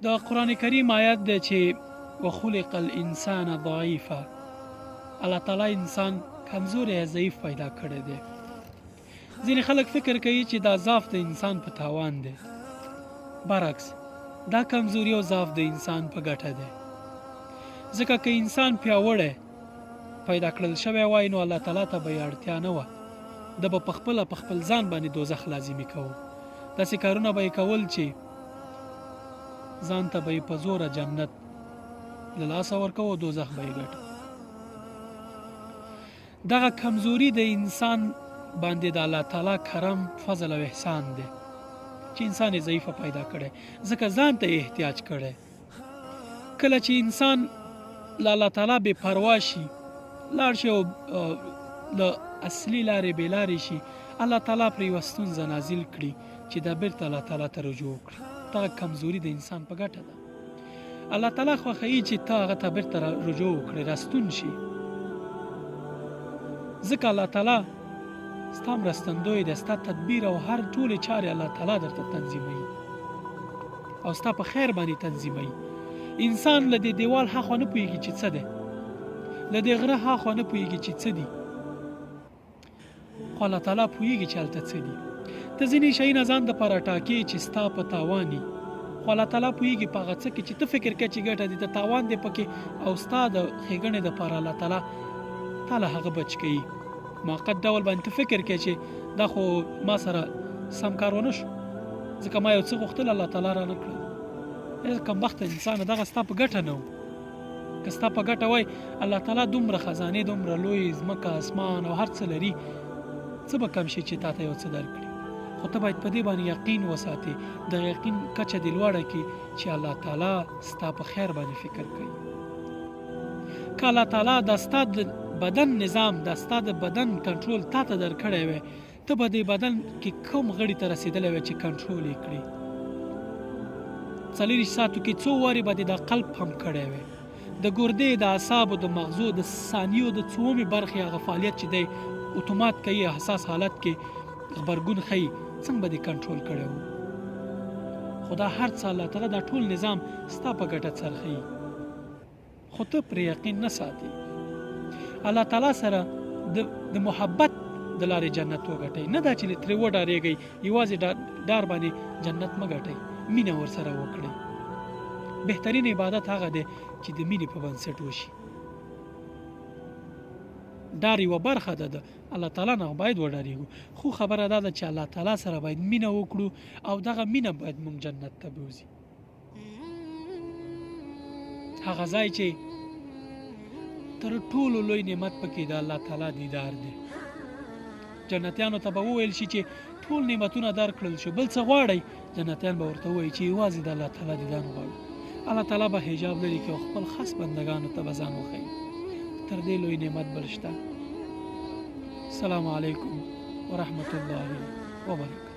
د قرآن کریم آیت دی چې وخلق الانسان ضعیفا، الله تعالی انسان کمزوری یا ضعیف پیدا کړی دی. ځینې خلک فکر کوي چې دا ضعف د انسان په تاوان دی، برعکس دا کمزوري او ضعف د انسان په ګټه دی. ځکه که انسان پیاوړی پیدا کړل شوی وای نو الله تعالی ته به یې اړتیا نه وه، ده به پخپله په خپل ځان باندې دوزخ لازمي کوو. داسې کارونه به یې کول چې ځان ته به یې په زوره جنت له لاسه ورکوو او دوزخ به یې ګټه. دغه کمزوري د انسان باندې د الله تعالی کرم، فضل او احسان دی چې انسان یې ضعیفه پیدا کړی، ځکه ځان ته یې احتیاج کړی. کله چې انسان له الله تعالی بې پروا شي، لاړ شي او له اصلي لارې بې لارې شي، الله تعالی پرې یوه ستونزه نازل کړي چې دا بیرته الله تعالی ته رجوع وکړي. دغه کمزوري د انسان په ګټه ده. الله تعالی خوښوي چې ته هغه ته بیرته رجوع وکړې، راستون شي، ځکه الله تعالی ستا مرستندوی دی، ستا تدبیر او هر ټولې چارې الله تعالی درته تنظیموي او ستا په خیر باندې تنظیموي. انسان له دې دیوال هاخوا نه پوهېږي چې څه دی، له دې غره هاخوا نه پوهېږي چې څه دي، خو الله تعالی پوهېږي چې هلته څه دي. ته ځینې شیونه ځان دپاره ټاکې چې ستا په تاوان وي، خو الله تعالی پوهېږي په هغه څه کې چې ته فکر کوې چې ګټه دي، ته تاوان دی پکې، او ستا د ښېګڼې دپاره الله تعالی تا له هغه بچ کوي. موقت ډول باندې ته فکر کوې چې دا خو ما سره سم کار ونه شو، ځکه ما یو څه غوښتل الله تعالی را نه کړل. ای کمبخته انسانه، دغه ستا په ګټه نه و. که ستا په ګټه وای، الله تعالی دومره خزانې، دومره لوی ځمکه، اسمان او هر څه لري، څه به کم شي چې تا ته یو څه درکړي؟ خو ته باید په دې باندې یقین وساتې، د یقین کچه دې لوړه کړي چې الله تعالی ستا په خیر باندې فکر کوي. که الله تعالی دا ستا د بدن نظام، دا ستا د بدن کنټرول تا ته درکړی وای، ته به دې بدن کې کوم غړي ته رسېدلی وای چې کنټرول یې کړي؟ 24 ساعتو کې څو وارې به دې دا قلب پمپ کړی وای؟ د ګردې، د اعصابو، د مغزو، د ثانیو د څومې برخې هغه فعالیت چې دی اتومات کوي، حساس حالت کې غبرګون ښيي، څنګه به دې کنټرول کړی وو؟ خو دا هر څه الله تعالی دا ټول نظام ستا په ګټه څرخوي، خو ته پرې یقین نه ساتې. الله تعالی سره د محبت د لارې جنت وګټئ، نه دا چې ترې وډارېږئ، یوازې ډار باندې جنت مه ګټئ، مینه ورسره وکړئ. بهترین عبادت هغه دی چې د مینې په بنسټ وشي. ډار یوه برخه ده د الله تعالی نه باید وډارېږو، خو خبره دا ده چې الله تعالی سره باید مینه وکړو او دغه مینه باید موږ جنت ته بوځي، هغه ځای چې تر ټولو لوی نعمت پکې د الله تعالی دیدار دی. جنتیانو ته به وویل شي چې ټول نعمتونه درکړل شو، بل څه غواړئ؟ جنتیان به ورته ووایي چې یوازې د الله تعالی دیدن غواړو. الله تعالی به حجاب لري کړي او خپل خاص بندګانو ته به ځان وښیي. تر دې لوی نعمت بل شته؟ السلام علیکم ورحمت الله وبرکاته.